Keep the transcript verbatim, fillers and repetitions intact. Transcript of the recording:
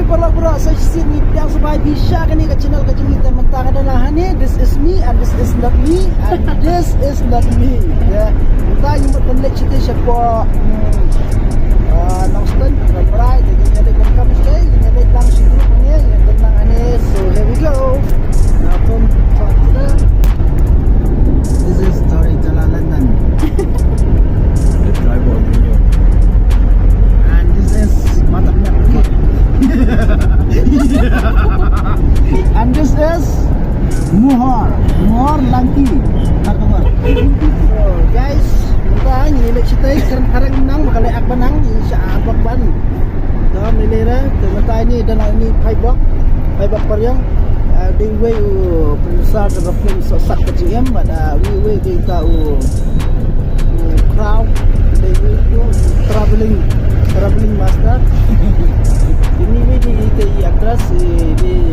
Para para sa shisien ngi pdiang sngewbha ïa phi sha kane ka channel ka jong ngi. Te mynta nga don lang hangne, this is me and this is not me and this is not me. Ya. Mynta ngi mut ban leit shatei shapoh, hmm, ah, Nongstoiñ, Nongbrai, te ngi leit ban kam shatei, ngi leit lang shi group hangne, ngi don lang hangne. So here we go. Now come talk to the This is Story Jala London. The driver of the year. And this is Matam Nyak. And this is Muhor. Muhor Langki. Takamar. So, guys, mynta ngi leit shatei, kren khareng nang, ba ka leh ak ba nang, ngi sha bok ban. Dom ni lera, te mynta ini don ini Phaibok, Phaibok Pariang. Ah, dei uwei u producer jong ka film Sohsat Ka Jingim, bad, ah, uwei uwei dei uta u, u Khraw, dei uwei u traveling, traveling master. Ini uwei dei ita i actress, i dei